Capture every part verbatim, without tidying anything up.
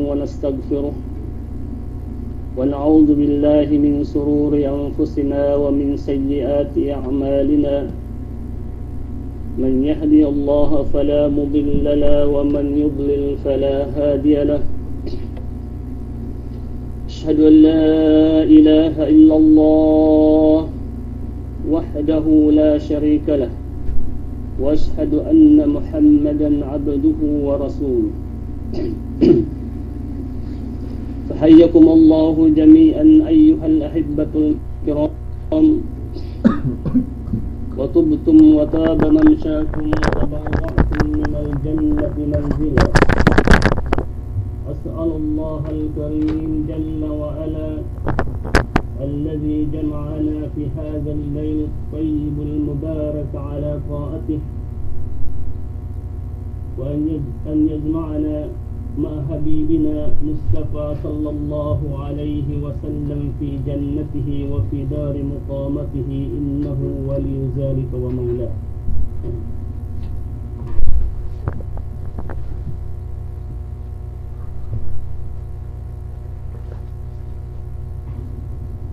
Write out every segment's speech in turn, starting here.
ونستغفره، ونعوذ بالله من شرور أنفسنا ومن سيئات أعمالنا. من يهدي الله فلا مضل له، ومن يضلل فلا هادي له. أشهد أن لا إله إلا الله وحده لا شريك له، وأشهد أن محمدا عبده ورسوله. فحياكم الله جميعا أيها الأحبة الكرام، وطبتم وطاب ممشاكم وتبوأتم من الجنة منزلا. أسأل الله الكريم جل وعلا الذي جمعنا في هذا الليل الطيب المبارك على طاعته، وأن يج-، أن يجمعنا مع حبيبنا مصطفى صلى الله عليه وسلم في جنته وفي دار مقامته، إنه ولي ذلك ومولاه.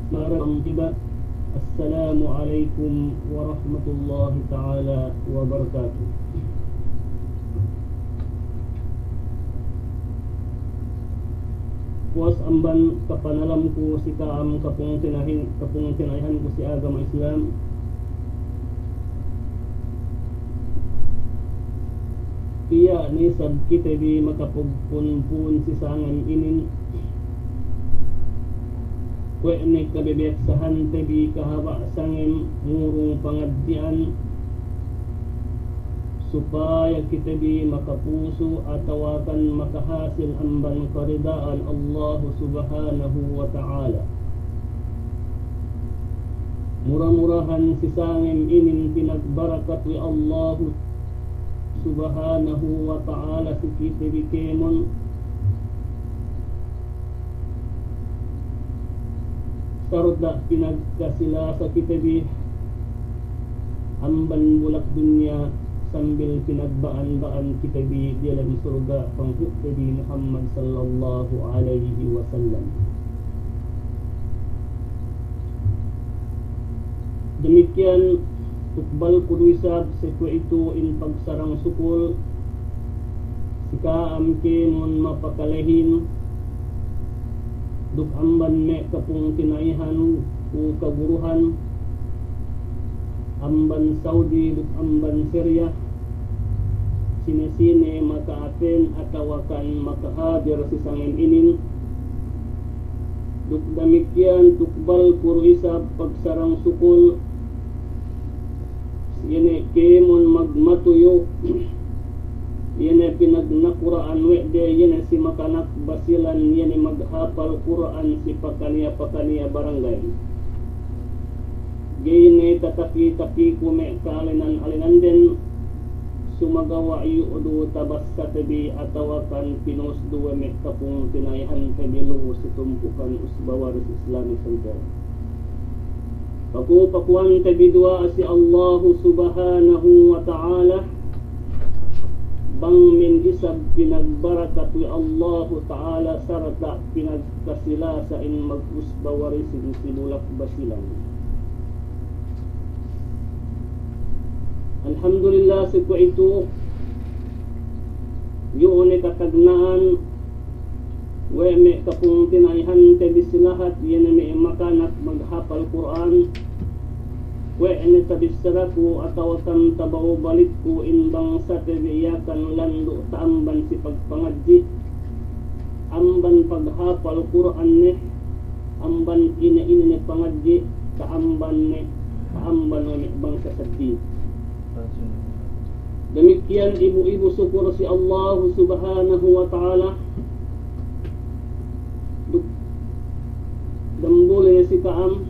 Ma'arifah tiba. Assalamu alaikum warahmatullahi ta'ala wabarakatuh. Puwas amban kapanalamku si ka'am kapungtinahi-, kapungtina'ihanku si agama Islam. Tiya' ne isab kite bi makapagpunpun si sangem inin, kuwe' ne kabebeyaksahante bi kahaba' sangem ngurung pangadji'an, supaya kite bi makapusu atawakan makahasil amban karida'an Allahu Subhanahu wa Ta'ala. Mura-murahan si sangem inin pinagbarakat we' Allahu Subhanahu wa Ta'ala si kite bi kēmon, sarta' pinagkasilasa kite bi amban bulak dunya sambil pinagba'an-ba'an kite bi diyalem surga' panghu'te bi Muhammad sallallahu alaihi wasallam. Damikkiyan tukbalku du isab si kuwe'itu in pagsarang sukul si ka'am kēmon mapakalehin duk amban me' kapungtina'ihan ku kaguruhan amban Saudi duk amban Syria, sine-sine maka'aten atawakan makahadir si sangem inin. Duk damikkiyan tukbalku du isab pagsarang sukul, iye ne kēmon magmatuyu', iye ne pinagnakura'an we' de, iye ne si makanak Basilan, iye ne maghapal Kur'an si pakaniya-pakaniya barangay. Ga'i ne tataki-takiku me' ka'alenan-alenanden, sumagawa' iyu' du tabassate bi atawakan pinus du we' me' kapungtina'ihante bi lu'u si tumpukan Usba Waris Islamic Center. Paku-pakuwante bi duwa'a si Allahu Subhanahu wa Ta'ala, bang min isab pinagbarakat we' Allahu Ta'ala sarta' pinagkasilasa in mag-Usba Warisin si bulak Basilan. Alhamdulillah, si kuwe'itu, iyu' ne katagna'an we' me' kapungtina'ihante bi si lahat, iye ne me' makanak maghapal Kur'an, kuwe' ne tabissaraku atawakan tabawbalikku in bangsate bi Yakan landu' ta'amban si pagpangadji', amban paghapal Kur'an ne, amban ine-ine ne pangadji', ta'amban ne, ta'amban we' me' bangsa seddili. Damikkiyan ibu-ibu sukur si Allahu Subhanahu wa Ta'ala, duk dambuwa' ne si ka'am,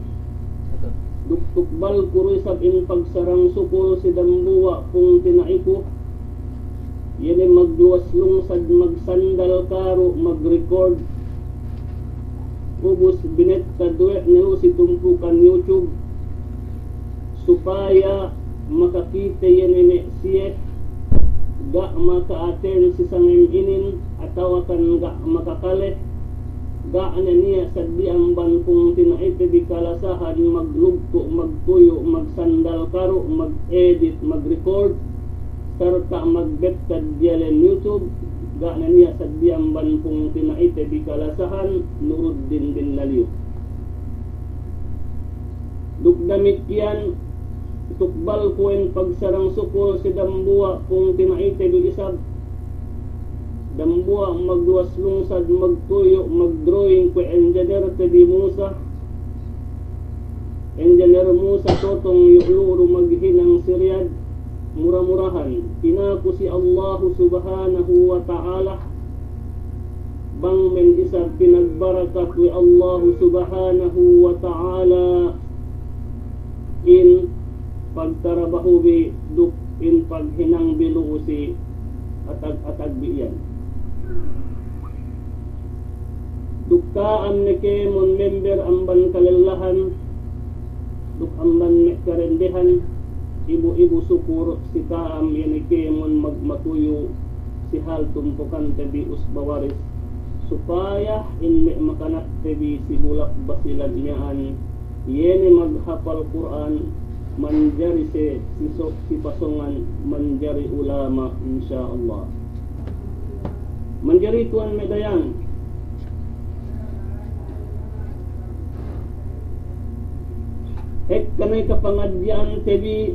duk tukbalku du isab in pagsarang sukul si dambuwa' pungtina'iku, iye ne magduwas lungsad, magsandal karu', mag-record, ubus binettad we' ne lu'u si tumpukan YouTube, supaya makakite iye ne me' siye ga' maka'aten si sangem inin, atawakan ga' makakale, ga' ne niya' saddi amban pungtina'ite bi kalasahan maglugtu', magtuyu', magsandal karu', mag-edit, mag-record, sarta' magbettad diyalem YouTube, ga' ne niya' saddi amban pungtina'ite bi kalasahan Nuruddin bin Naliyu. Duk damikkiyan, tukbal ku in pagsarang sukul si dambuwa' pungtina'ite bi isab, dambuwa' magluwas lungsad, magtuyu', magdrawing kuwe' engineer te bi Musa, Engineer Musa Totong, iyu' lu'u du maghinang si Riyadh, mura-murahan, pinaku si Allahu Subhanahu wa Ta'ala, bang men isab pinagbarakat we' Allahu Subhanahu wa Ta'ala in pagtarabahu bi duk in paghinang bi lu'u si atag-atag bi iyan. Duk ka'am ne kēmon member amban kalellahan, duk amban me' karendehan, ibu-ibu sukur si ka'am iye ne kēmon magmatuyu' si hal tumpukante bi usba-waris, supaya in me' makanakte bi si bulak Basilan miya'an, iye ne maghapal Kur'an, manjari se-, si so-, si pasōngan, manjari ulama', insya Allah. Manjari tuwan me' dayang. Ekka ne kapangadji'ante bi,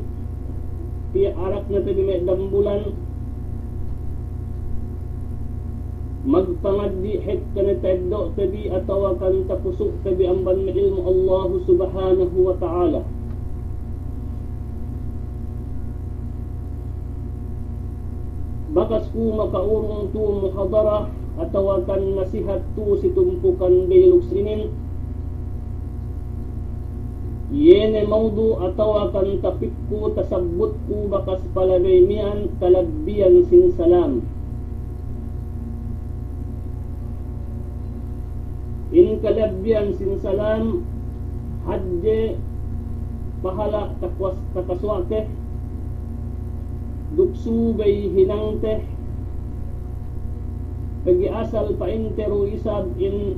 piya araknate bi me' dambulan, magpangadji' ekka ne ta'eddo'te bi atawakan tapusu'te bi amban me' ilmu' Allahu Subhanahu wa Ta'ala. Bakas ku maka'urung tu muhadara atawakan nasihat tu si tumpukan Belux inin, iye ne maudu' atawakan tapikku tasabbutku bakas palabey miya'an kalabbiyan sin salam. In kalabbiyan sin salam, hadje pahala' takwas-, takasuwa'te, duk subey hinangte, pegge' asal pa'inte du isab in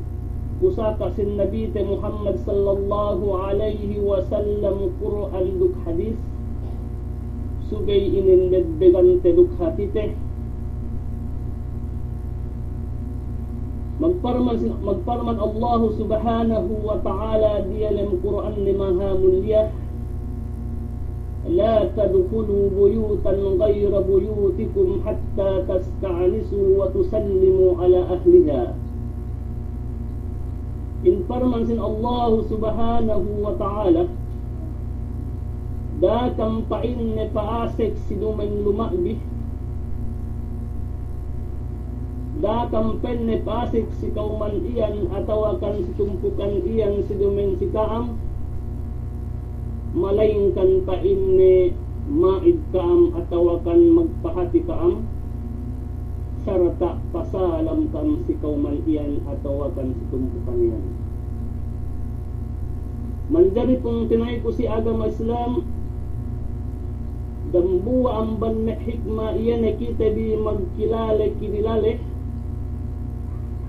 pusaka' sin Nabite Muhammad sallallahu alayhi wasallam Kur'an duk hadis, subey inin bebbegante duk hatite. Magparman sin-, magparman Allahu Subhanahu wa Ta'ala diyalem Kur'anne maha muliya, لا تدخلوا بيوتا غير بيوتكم حتى تستأنسوا وتسلموا على أهلها. In parman sin Allahu Subhanahu wa Ta'ala, da'a kam pa'inne pa'asek si duma'in luma'bi, da'a kam pa'inne pa'asek si ka'uman iyan atawakan si tumpukan iyan si duma'in si ka'am, malayingkan pa'inne ma'id ka'am atawakan magpahati ka'am, sarta' pasalam ka'am si ka'uman iyan atawakan si tumpukan iyan. Manjari pungtina'iku si agama Islam, dambuwa' amban me' hikma iye ne kite bi magkilale kinilale,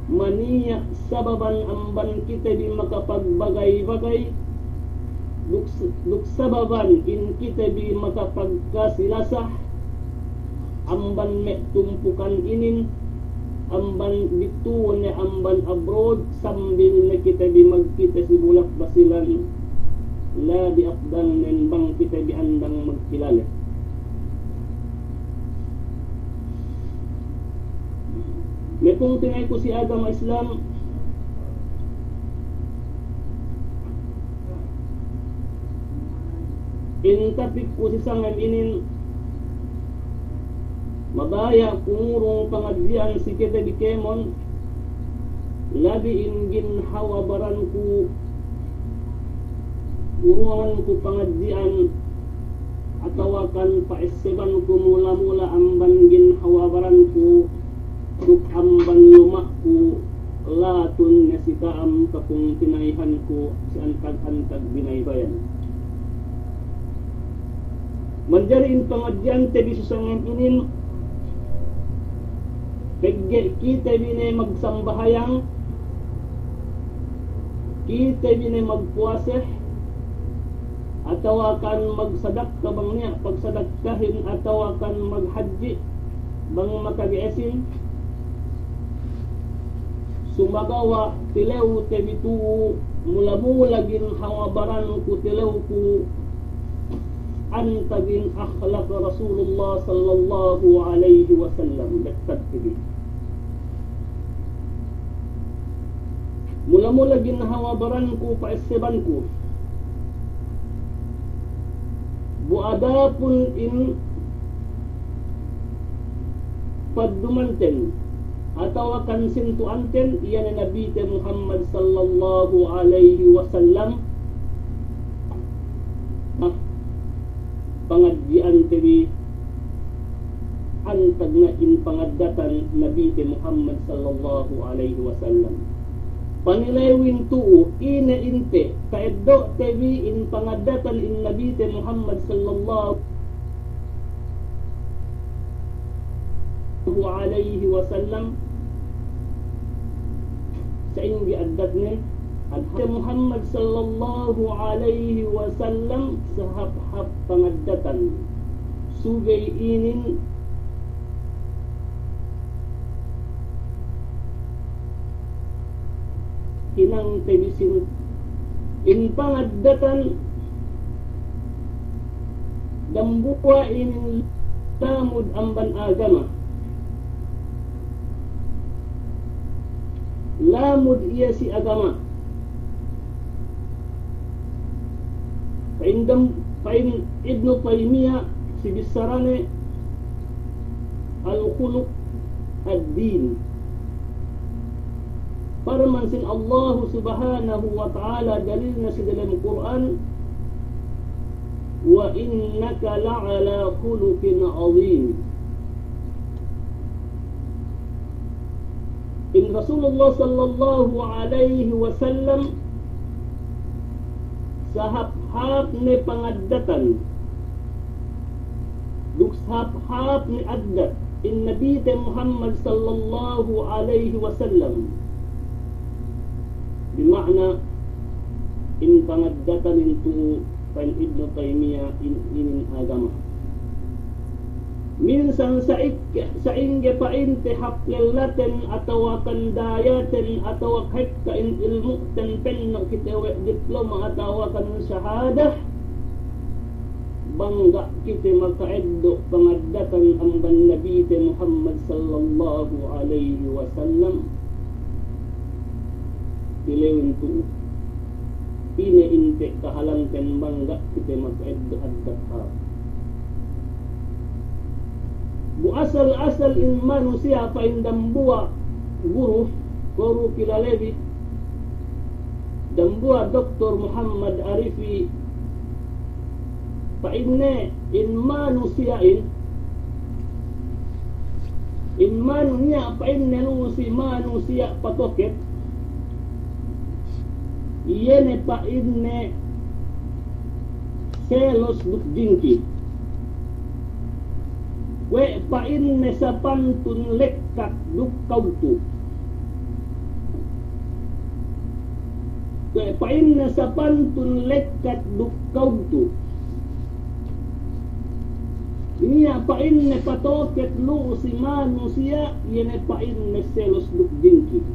maniya' sababan amban kite bi makapagbagay-bagay, duk, duk sababan in kite bi makapagkasi-lasa amban me' tumpukan inin, amban bitu'un ne amban abroad, sambil ne kite bi magkite si bulak Basilan, labi afdal nen bang kite bi andang magkilale. Me' pungtina'iku si agama Islam, in tapikku si sangem inin, mabaya' ku ngurung pangadji'an si kite bi kēmon, labi in ginhawa baranku, urunganku pangadji'an, atawakan pa'essebanku mula-mula amban ginhawa baranku, duk amban luma'ku, latun ne si ka'am kapungtina'ihanku si antag-antag binaybayan. Manjari in pangadji'ante bi si sangem inin, Pegge' kite bi ne magsambahayang, kite bi ne magpuwase, atawakan magsadakka bang niya' pagsadakkahin, atawakan maghadji' bang makage'esin. Sumagawa' tilewte bi tu'u, mula-mula ginhawa baranku tilewku antag in akhlak Rasulullah sallallahu alaihi wasallam, bettad tibi. Mula-mula ginhawa baranku pa'essebanku. Bu adapun in paddumanten atawakan sintu'anten, iye ne Nabite Muhammad sallallahu alaihi wasallam, ah, pangadji'ante bi antag ne in pangaddatan Nabite Muhammad sallallahu alaihi wasallam. Panilewin tu'u, ine inte, ta'eddo'te bi in pangaddatan in Nabite Muhammad sallallahu alaihi wasallam, sa'ingge addatnen, addat Muhammad sallallahu alaihi wasallam sahāp-hāp pangaddatan. Subey inin hinangte bi sin in pangaddatan dambuwa' inin lamud amban agama. Lamud iye si agama. Pa'in dam-, pa'in Ibnu Taymiya si bissarane, al-khuluq ad-din. Parman sin Allahu Subhanahu wa Ta'ala, dalilne si dalem Kur'an, "Wa innaka la'ala khuluqin azim." In Rasulullah sallallahu alaihi wasallam sahāp-hāp ne pangaddatan duk sahāp-hāp ne addat in Nabite Muhammad sallallahu alaihi wasallam. Bi ma'na in pangaddatanin tu'u pa'in Ibnu Taymiya in, inin agama. Minsan sa'ik-, sa'ingge pa'inte hāp lellaten atawakan dayaten atawa kahekka in ilmu'ten penno' kite we' diploma atawakan sahadah, bang ga' kite maka'eddo' pangaddatan amban Nabite Muhammad sallallahu alaihi wasallam. Tilewin tu'u, ine inte kahalangten bang ga' kite maka'eddo' addat hāp. Bu asal-asal in manusiya' pa'in dambuwa' guru, guru kilalebi, dambuwa' Doktor Muhammad Arifi, pa'inne in manusiya'in, in manu niya' pa'inne lu'u si manusiya' patoket, iye ne pa'inne selos duk jingki. Kuwe' pa'inne sapantun lekkat duk kawtu'. Kuwe' pa'inne sapantun lekkat duk kawtu'. Niya' pa'inne patoket lu'u si manusiya', iye ne pa'inne selos duk jingki.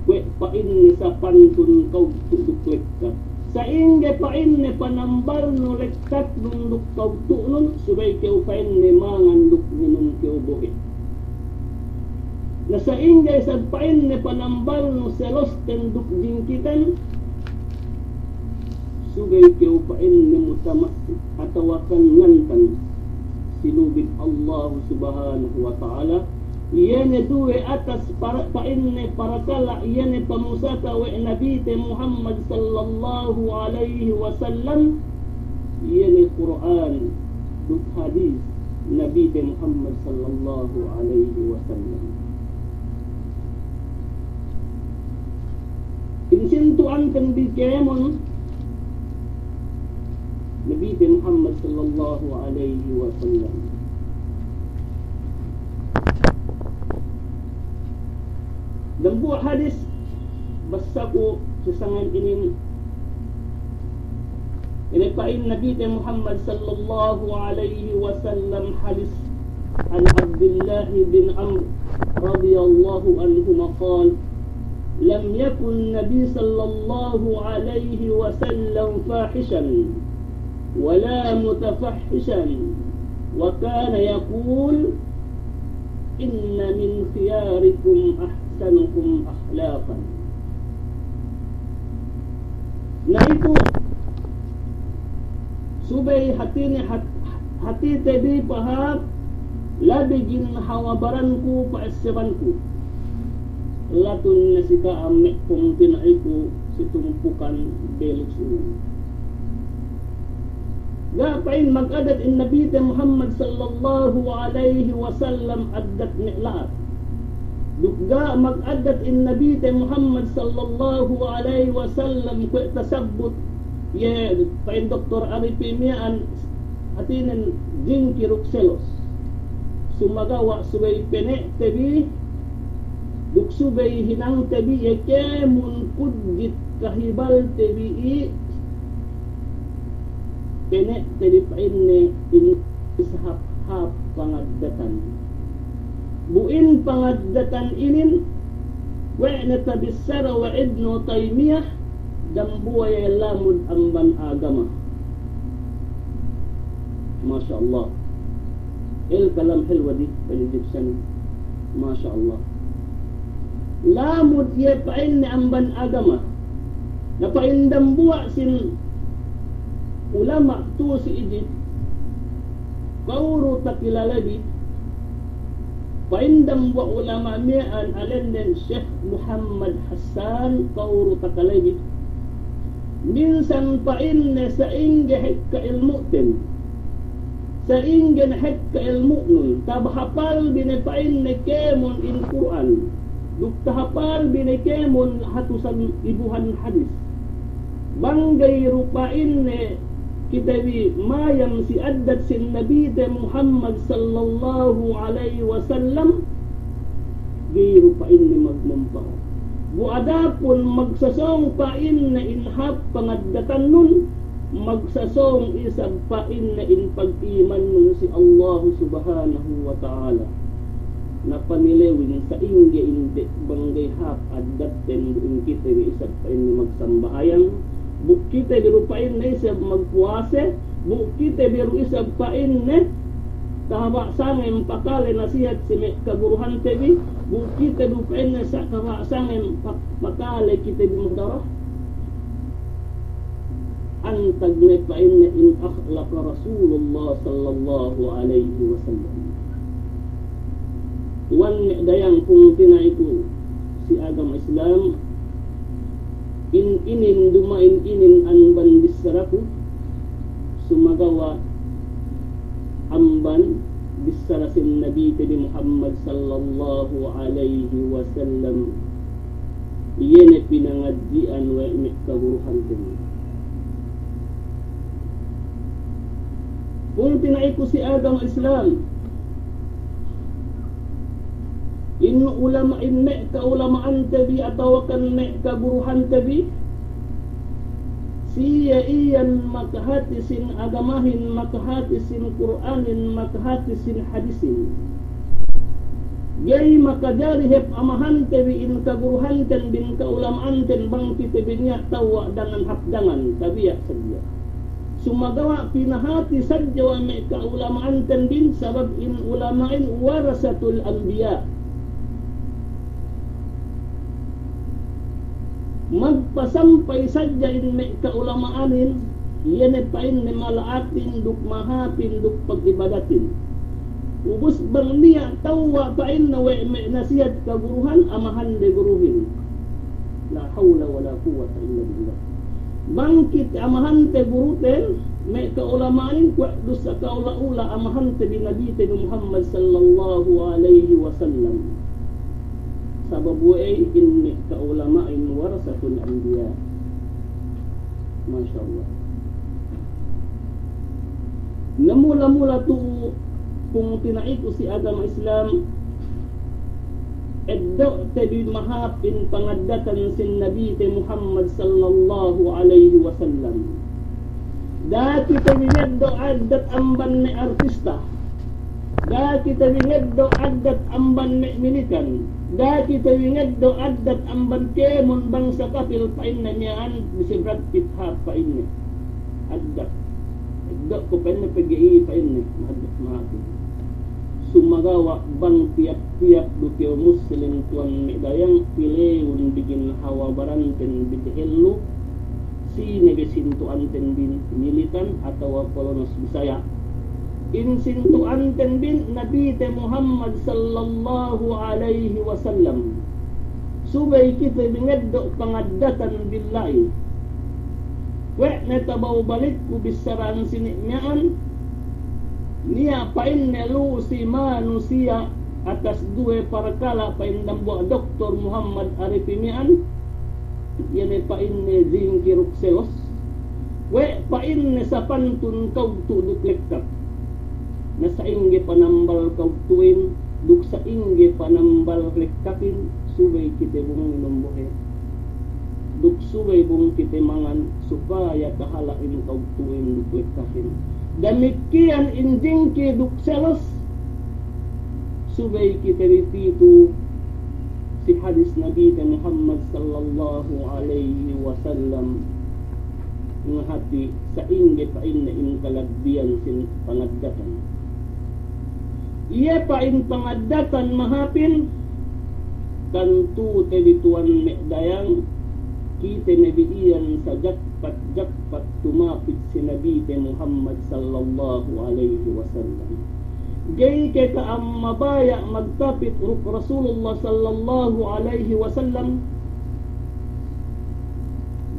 Kuwe' pa'inne sapantun kawtu' duk lekkat. Sa'ingge pa'inne panambalnu lekkatnun duk kawtu'nun, subey kew pa'inne mangan duk nginum kew bohe'. Na sa'ingge isab pa'inne panambalnu selosten duk jingkiten, subey kew pa'inne mutamassik atawakan ngantang si lubid Allahu Subhanahu wa Ta'ala, iye ne duwe atas para-, pa'inne parakala', iye ne pamusaka we' Nabite Muhammad sallallahu alaihi wasallam, iye ne Kur'an duk hadis Nabite Muhammad sallallahu alaihi wasallam. In sintu'anten bi kēmon Nabite Muhammad sallallahu alaihi wasallam. Dambuwa' hadis, basaku si sangem inin, ine pa'in Nabite Muhammad sallallahu alaihi wasallam, hadis عن عبد الله بن عمرو رضي الله عنهما قال: لم يكن النبي صلى الله عليه وسلم فاحشا ولا متفحشا، وكان يقول: إن من خياركم أحسنكم أخلاقا. Na itu, subey hatine hat-, hatite bi pahāp, labi gin hawal baranku pa'essebanku. Latun ne si ka'am me' pungtina'iku si tumpukan belus inin. Ga' pa'in magaddat in Nabite Muhammad sallallahu alaihi wasallam addat me' la'at. Duk ga' magaddat in Nabite Muhammad sallallahu alaihi wasallam kuwe' tasabbut, iye pa'in Doktor Aripi miya'an, hatinen jingki duk selos. Sumagawa' subey pene'te bi, duk subey hinangte bi, iye kēmon kudjit kahibalte bi i', pene'te bi pa'inne in isab hāp pangaddatan. Bu in pangaddatan inin, we' ne tabissara we' Ibnu Taymiyah, dambuwa' iye lamud amban agama. Masya Allah. El kalam helwa di pa'in Egyptian. Masya Allah. Lamud iye pa'inne amban agama. Na pa'in dambuwa' sin ulama' tu'u si Egypt, ka'uru takilale bi, pa'in dambuwa' ulama' miya'an ēnnen Sheikh Muhammad Hassan, ka'uru takale bi. Minsan pa'inne sa'ingge hekka ilmu'ten, sa'ingge ne hekka ilmu'nun, tahapal bi ne pa'inne kēmon in Kur'an, duk tahapal bi ne kēmon hatusan ibuhan hadis. Bang ga'i du pa'inne kite bi mayam si addat sin Nabite Muhammad sallallahu alaihi wasallam, ga'i du pa'inne magmampa'at. Bu adapun magsasōng pa'inne in hāp pangaddatannun, magsasōng isab pa'inne in pag'imannun si Allahu Subhanahu wa Ta'ala. Na panilewin sa'ingge inte bang ga'i hāp addatten, bu in kite bi isab pa'inne magsambahayang, bu kite bi du pa'inne isab magpuwase, bu kite bi du isab pa'inne tahaba' sangem pakale nasihat si me' kaguruhante bi, bu kite bi du pa'inne sa' tahaba' sangem pa-, pakale kite bi muhdarah. Antag ne pa'inne in akhlak Rasulullah sallallahu alaihi wasallam. Wan me' dayang pungtina'iku si agama Islam, in inin duma'in inin amban bissaraku, sumagawa' amban bissara sin Nabite bi Muhammad sallallahu alaihi wasallam. Iye ne pinangadji'an we' me' kaguruhanten. Pungtina'iku si agama Islam, in ulama', in me' kaulama'ante bi atawakan me' kaguruhante bi, siye iyan makahati sin agamahin, makahati sin Kur'anin, makahati sin hadisin. Ga'i makajari hep amahante bi, in kaguruhanten bi, in kaulama'anten, bang kite bi niya' tawwa' dangan hap dangan, tabiya' sadja. Sumagawa' pinahati sadja we' me' kaulama'anten bi, sabab in ulama'in warasatul anbiya'. Magpasampay sadja in me' kaulama'anin, iye ne pa'inne mala'atin duk mahāpin duk pag'ibadatin. Ubus bang niya' tawwa' pa'inne we' me' nasihat kaguruhan, amahande guruhin. La hawla wala quwwata illa billah. Bang kite amahante guruten, me' kaulama'anin kuwe' du sa ka'ula-ula amahante bi Nabite bi Muhammad sallallahu alaihi wasallam. Sabab we'ey in me' kaulama'in warasatul anbiya'. Masya Allah. Na mula-mula tu'u pungtina'iku si agama Islam, Eddo'te bi mahāp in pangaddatan sin Nabite Muhammad sallallahu alaihi wasallam. Da'a kite bi ngeddo' addat amban me' artista. Da'a kite bi ngeddo' addat amban me' militan. Da'a kite bi ngeddo' addat amban kēmon bangsa kapil, pa'inne miya'an bi si Brad Pitt hāp pa'inne. Addat. Eddo' ku pa'inne pegge' iye pa'inne. Mahaddat mahāp. Sumagawa' bang tiyap-tiyap du kew Muslim tuwan me' dayang, pilewun bi gin hawa baranten bi dehellu, sine bi sintu'anten bi, militan atawa kolonos Bisaya'. In sintu'anten bi Nabite Muhammad sallallahu alaihi wasallam. Subey kite bi ngeddo' pangaddatan bi la'i. Kuwe' ne tabaw balikku bissara'an sini' miya'an, niya' pa'inne lu'u si manusiya' atas duwe parkala' pa'in dambuwa' Doktor Muhammad Arifi miya'an, iye ne pa'inne jingki duk selos, we' pa'inne sapantun kawtu' duk lekkak. Na sa'ingge panambal kawtu'in, duk sa'ingge panambal lekkakin, subey kite bung inum bohe'. Duk subey bung kite mangan, supaya tahala' in kawtu'in duk lekkakin. Damikkiyan in jingki duk selos, subey kite bi pitu si hadis Nabite Muhammad sallallahu alaihi wasallam, ngahati sa'ingge pa'inne in kalabbiyan sin pangaddatan. Iye pa'in pangaddatan mahāpin, tantute bi tuwan me' dayang, kite ne bi iyan sajakpat-jakpat tumapit si Nabite Muhammad sallallahu alaihi wasallam. Ga'i ke ka'am mabaya' magtapit duk Rasulullah sallallahu alaihi wasallam?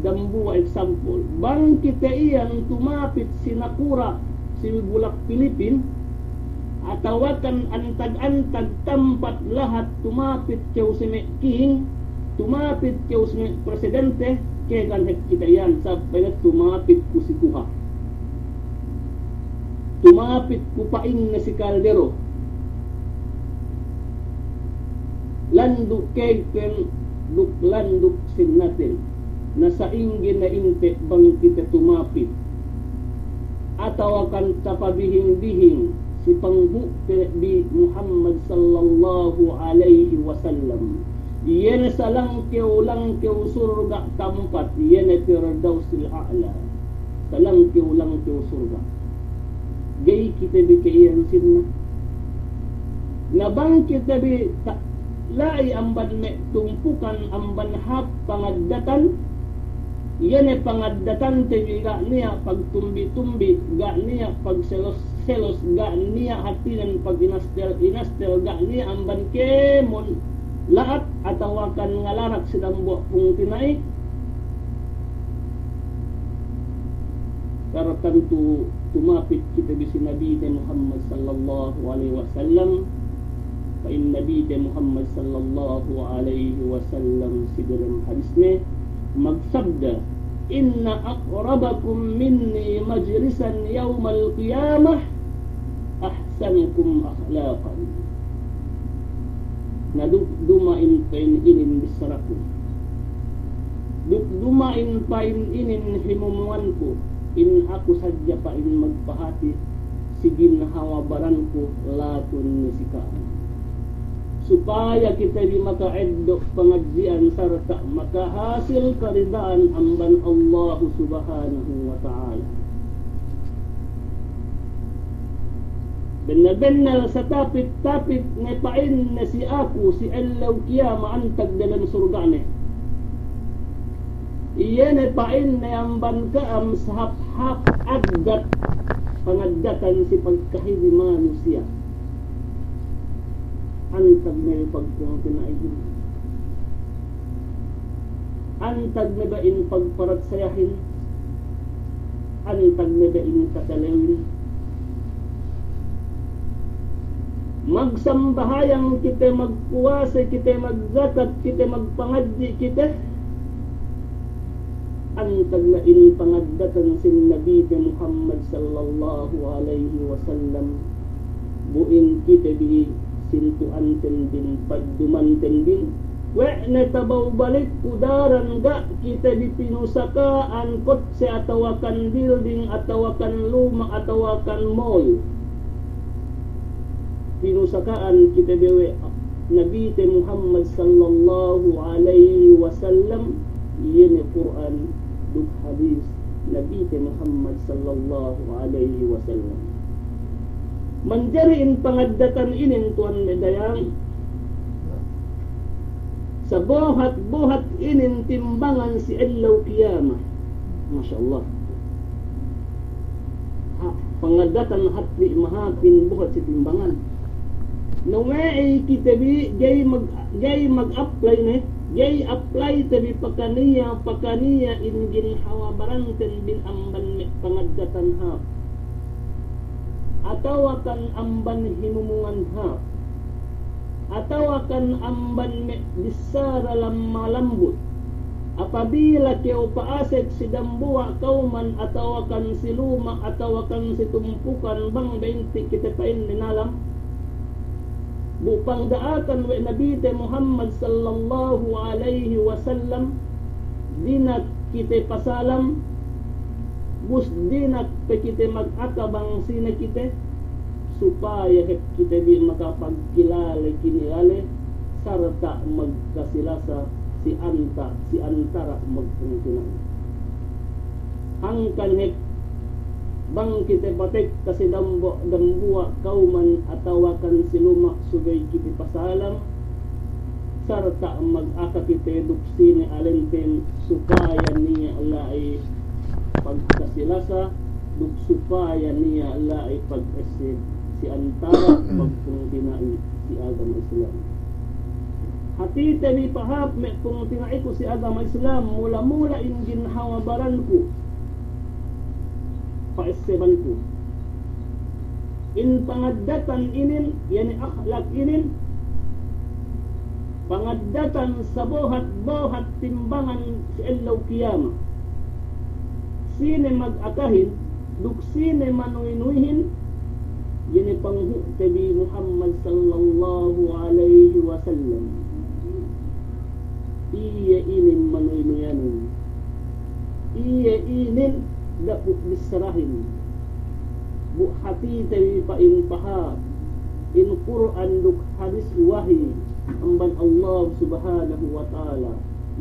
Dambuwa' example, bang kite iyan tumapit si nakura' si bulak Pilipin, atawakan antag-antag tampat lahat tumapit kew si me' king, tumapit kew si me' presidente, kēgan hep kite iyan, sabab pa'inne tumapit ku si kuha'. Tumapit ku pa'inne si kaldero. Landu' kēgten duk landu' sinnaten. Na sa'ingge ne inte' bang kite tumapit atawakan tapabihing-bihing si panghu'te bi Muhammad sallallahu alaihi wasallam. Iye ne salangkew-langkew surga' tampat, iye ne Firdausil A'la. Salangkew-langkew surga'. Ga'i kite bi ke iyan sinna. Na bang kite bi ta-, la'i amban me' tumpukan amban hāp pangaddatan, iye ne pangaddatante bi ga' niya' pagtumbi-tumbi, ga' niya' pagselos-selos, ga' niya' hātinen paginastel-inastel, ga' niya' amban kēmon la'at atawakan ngalarak si dambuwa' pungtina'i. Tartantu tumapit kite bi si Nabite Muhammad sallallahu alaihi wasallam. Pa'in Nabite Muhammad sallallahu alaihi wasallam si delem hadisne magsabda, "Inna aqrabakum minni majlisan yawmal qiyamah ahsanukum akhlaqan." Na duk duma'in pa'in inin bissaraku. Duk duma'in pa'in inin himumuwanku, in aku sadja pa'in magpahati si ginhawa baranku latun ne si ka'am. Supaya kite bi maka'eddo' pangadji'an sarta' makahasil karida'an amban Allahu Subhanahu wa Ta'ala. Bennal-bennal satapit-tapit ne pa'inne si aku si ellew kiyama antag delem surga'ne. Iye ne pa'inne amban ka'am sahāp-hāp addat pangaddatan si pagkahili manusiya'. Antag ne bi pagpungtina'ihin. Antag ne bi in pagparatsayahin. Antag ne bi in katalewin. Magsambahayang kite, magpuwase kite, magjakat kite, magpangadji' kite. Antag ne in pangaddatan sin Nabite Muhammad sallallahu alaihi wasallam, bu in kite bi sintu'anten bin, paddumanten bin, we' ne tabaw balik ku daran ga' kite bi pinusaka'an kotse atawakan building atawakan luma' atawakan mall. Pinusaka'an kite bi we' Nabite Muhammad sallallahu alaihi wasallam, iye ne Kur'an duk hadis Nabite Muhammad sallallahu alaihi wasallam. Manjari in pangaddatan inin tuwan me' dayang, sabohat-bohat inin timbangan si ellew kiyama. Masya Allah. Ha, pangaddatan hāti mahāpin bohat si timbangan. Na we'ey kite bi ga'i mag-, ga'i mag-apply ne, ga'i apply te bi pakaniya, pakaniya in ginhawa baranten bin amban me' pangaddatan hāp. Atawakan amban himumungan hāp. Atawakan amban me' bissara lamma lambut. Apabila kew pa'asek si dambuwa' kawman atawakan si luma' atawakan si tumpukan bang ba'inti' kite pa'in ne nalam. Bu pangda'akan we' Nabite Muhammad sallallahu alaihi wasallam, dina'ak kite pasalam, gus dina'ak pe kite magaka bang sine kite, supaya hep kite bi makapagkilale kinilale, sarta' magkasilasa si anta-, si antara' magpungtina'i. Hangkan hep bang kite patekka si dambu-, dambuwa' kawman atawakan si luma' subey kite pasalam, sarta' magaka kite duk sine alenten supaya niya' la'i pagkasilasa, duk supaya niya' la'i pagesseb si antara' magpungtina'i si agama Islam. Hātite bi pahāp me' pungtina'iku si agama Islam, mula-mula in ginhawa baranku pa'essebanku. In pangaddatan inin, ya'ni akhlak inin, pangaddatan sabohat-bohat timbangan si ellew kiyama. Sine magakahin, duk sine manuy-nuyhin, ya'ni panghu'te bi Muhammad sallallahu alaihi wasallam. Iye inin manuy-nuyanin. Iye inin dapu' bissarahin. Bu hātite bi pa'in pahāp, in Kur'an duk hadis wahi amban Allah Subhanahu wa Ta'ala.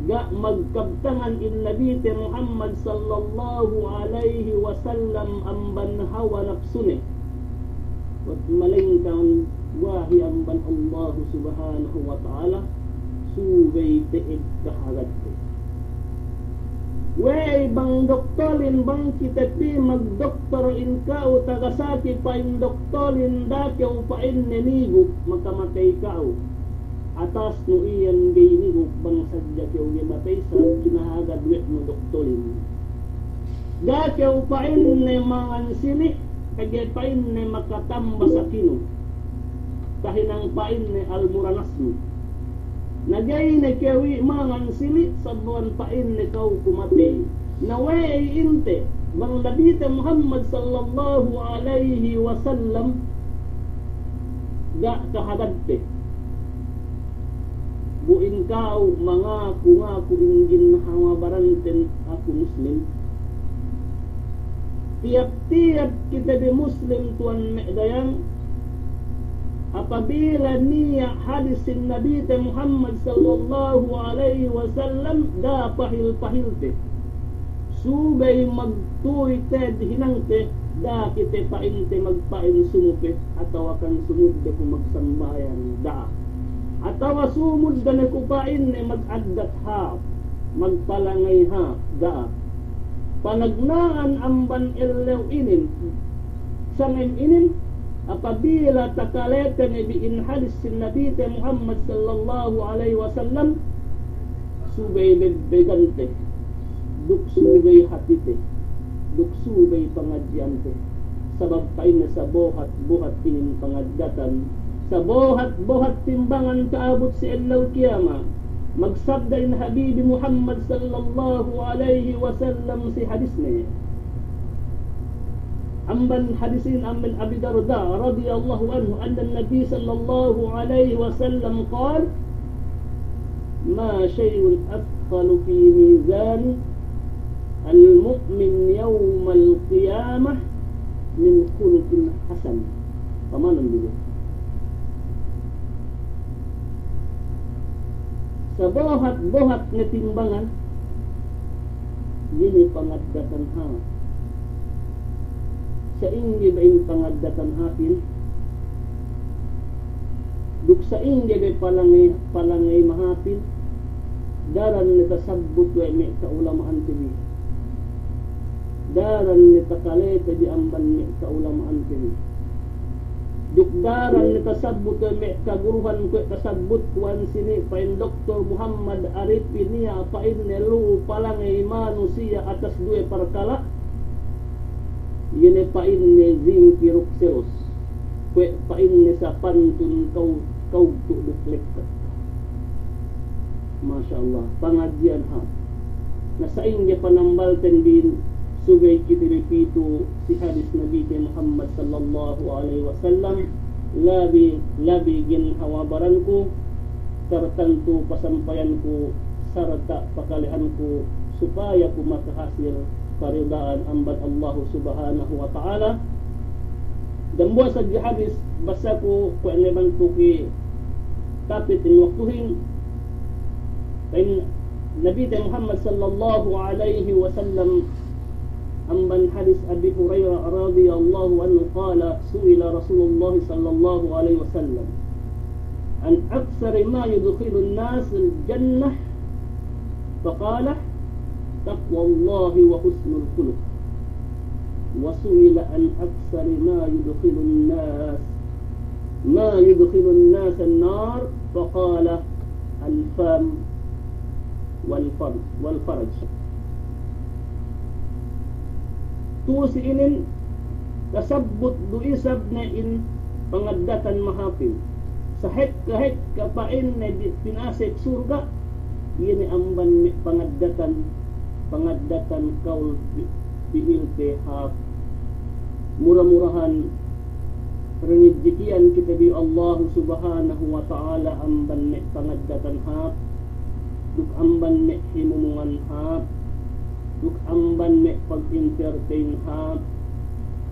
Ga' magkabtangan in Nabite Muhammad sallallahu alaihi wasallam amban hawa napsune. Wat malaingkan wahi amban Allah Subhanahu wa Ta'ala, subey te'ed kahagadte. We'ey bang doktorin bang kite pī magdoktor in ka'u taga saki pa'in doktorin da'a kew pa'inne niguk makamatey ka'u. Atasnu iyan ga'i niguk bang sadja kew ga'i matey sa kinahagad we' nu doktorin. Da'a kew pa'inne mangan sili', pegge' pa'inne makatamba sakinu. Tahinang pa'inne almuranasnu. Na ga'i ne kew i' mangan sili', sabbuwan pa'inne ka'u ku matey. Na we'ey inte, bang Nabite Muhammad sallallahu alaihi wasallam ga' kahagadte. Bu in ka'u mangaku-ngaku in ginhawa baranten aku Muslim. Tiyap-tiyap kite bi Muslim tuwan me' dayang, apabila niya' hadis sin Nabite Muhammad sallallahu alaihi wasallam da'a pahil-pahilte. Subey magtuy te'ed hinangte, da'a kite pa'inte magpa'in sumupe, atawakan sumudde ku magsambahayang, da'a. Atawa sumudde ne ku pa'inne magaddat hāp, magpalangey hāp, da'a. Panagna'an amban ellew inin, sangem inin, apabila takalete ne bi in hadis sin Nabite Muhammad sallallahu alaihi wasallam, subey bebbegante, duk subey hātite, duk subey pangadji'ante. Sabab pa'inne sabohat-bohat inin pangaddatan, sabohat-bohat timbangan ta'abut si ellew kiyama. Magsabda in Habibi Muhammad sallallahu alaihi wasallam si hadisne, Amban hadisin amban Abi Darda radiyallahu anhu, anna Nabi sallallahu alaihi wasallam qal, "Ma shay'un athqalu fi mizani al-mu'min yawmal qiyamah min khuluqin hasan." Pamanan dulu. Sabohat-bohat ne timbangan, inin pangaddatan hāp. Sa'ingge be in pangaddatan hāpin, duk sa'ingge be palangey, palangey mahāpin, daran ne tasabbut we' me' ka'ulama'ante bi. Daran ne takalete bi amban me' ka'ulama'ante bi. Duk daran ne tasabbut we' me' kaguruhan kuwe' tasabbut kuwan sini pa'in Doktor Muhammad Arifin niya' pa'inne lu'u palangey manusiya' atas duwe parkala'. Iye ne pa'inne zingki duk selos. Kuwe' pa'inne sapantun kaw-, kawugtu' duk lekkat. Masya Allah, pangadji'an hāp. Na sa'ingge panambalten bin subey kite bi pitu si hadis Nabite Muhammad sallallahu alaihi wasallam, labi, labi ginhawa baranku, tartantu pasampayanku, sarta' pakalehanku, supaya ku makahasil karida'an amban Allahu Subhanahu wa Ta'ala. Dambuwa' sadja hadis basaku kuwe' ne bantuki tapit in waktuhin. Pa'in Nabite Muhammad sallallahu alaihi wasallam, amban hadis Abi Hurairah radiyallahu anhu qala, su'ila Rasulullah sallallahu alaihi wasallam, an aktsari ma yudkhilun nasal jannah, faqala, taqwallahi wa husnul khuluq. Wa su'ila an aktsari ma yudkhilun nas, ma yudkhilun nasan nar, faqala, al-fam wal far-, wal farj. Tu'u si inin tasabbut du isab ne in pangaddatan mahāpin. Sahekka-hekka pa'inne bi pinasek surga', iye ne amban me' pangaddatan, pangaddatan kawul bi-, bihilte hāp. Mura-murahan rinidjiki'an kite bi Allahu Subhanahu wa Ta'ala amban me' pangaddatan hāp, duk amban me' himumungan hāp, duk amban me' pag-entertain hāp,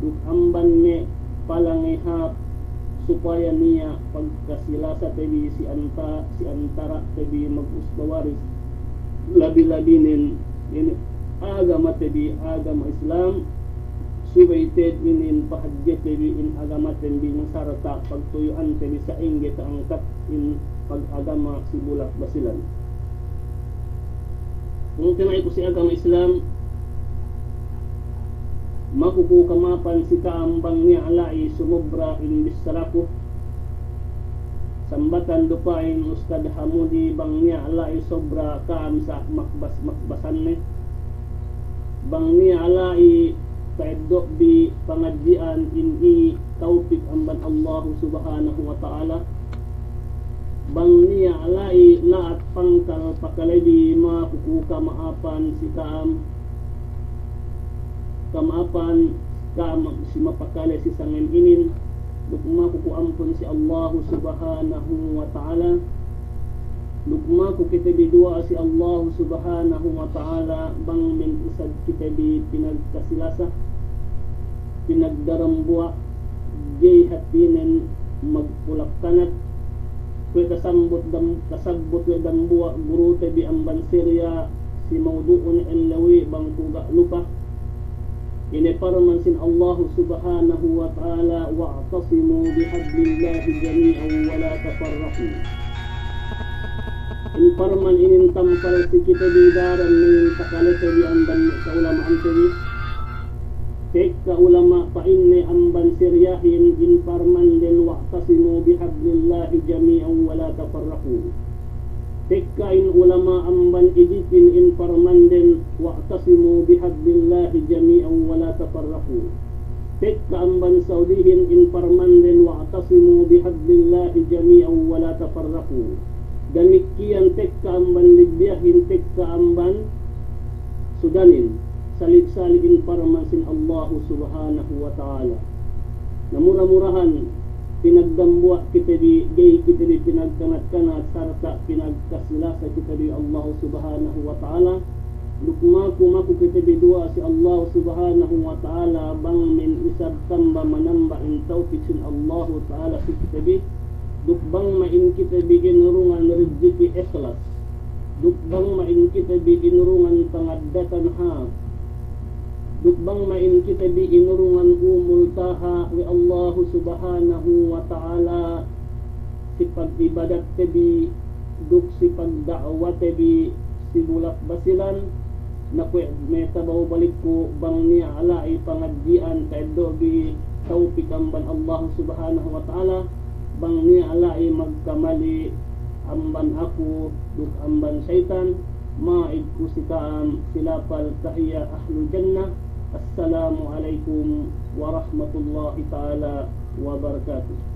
duk amban me' palangey hāp, supaya niya' pagkasilasa te bi si anta-, si antara' te bi mag-usba waris. Labi-labinen inin agama te bi, agama Islam, subey te'ed inin pahadje te bi in agamaten bi, sarta' pagtuyu'an te bi sa'ingge ta'angkat in pag-agama si bulak Basilan. Pungtina'iku si agama Islam, maku ku kama'apan si ka'am bang niya' la'i sumubra in bissaraku. Sambatan du pa'in Ustad Hamudi bang niya' la'i sobra ka'am sa' makbas-makbasanne. Bang niya' la'i ta'eddo' bi pangadji'an in i tawpik amban Allahu Subhanahu wa Ta'ala. Bang niya' la'i la'at pangkal pakalebi, maku ku kama'apan si ka'am. Kama'apan ka'am si mapakale si sangem inin, duk maku ku ampun si Allahu Subhanahu wa Ta'ala, duk maku kite bi duwa'a si Allahu Subhanahu wa Ta'ala bang mintusad kite bi pinagkasilasa, pinagdarambuwa', ga'i hātinen magpulak kanat, kuwe' tasambut dam-, tasabbut we' dambuwa' gurute bi amban Siriya si mawdu'un ellew wi' bang ku ga' lupa. Ine parman sin Allahu Subhanahu wa Ta'ala, "Wa'tasimu bihablillahi jami'an wa la tafarraqu." In parman inin tampal si kite bi daran inin takalete bi amban ka'ulama'ante bi. Tekka ulama' pa'inne amban Siriyahin in parmanden, "Wa'tasimu bihablillahi jami'an wa la tafarraqu." Tekka in ulama' amban Ijipin in parmanden, "Wa'tasimu bihablillahi jami'an wa la tafarraqu." Tekka amban Saudihin in parmanden, "Wa'tasimu bihablillahi jami'an wa la tafarraqu." Damikkiyan tekka amban Libyahin, tekka amban Sudanin, sali'-sali' in parman sin Allah Subhanahu wa Ta'ala. Na mura-murahan pinagdambuwa' kite bi, ga'i kite bi pinagkanat-kanat, sarta' pinagkasi-lasa kite bi Allah Subhanahu wa Ta'ala. Duk maku-maku kite bi duwa'a si Allah Subhanahu wa Ta'ala bang ma'in isab tamba manamba in tawpik sin Allah Ta'ala si kite bi. Duk bang ma'in kite bi inurungan rijiki ikhlas. Duk bang ma'in kite bi inurungan pangaddatan hāp. Duk bang ma'in kite bi inurungan umul taha' we' Allahu Subhanahu wa Ta'ala si pag'ibadatte bi, duk si pagda'watte bi si bulak Basilan. Na kuwe' me' tabaw balikku, bang niya' la'i pangadji'an ta'eddo' bi tawpik amban Allahu Subhanahu wa Ta'ala, bang niya' la'i magkamali amban aku duk amban saytan, ma'id ku si ka'am si lapal tahiya ahlul jannah. Assalamu alaikum warahmatullahi ta'ala wabarakatuh.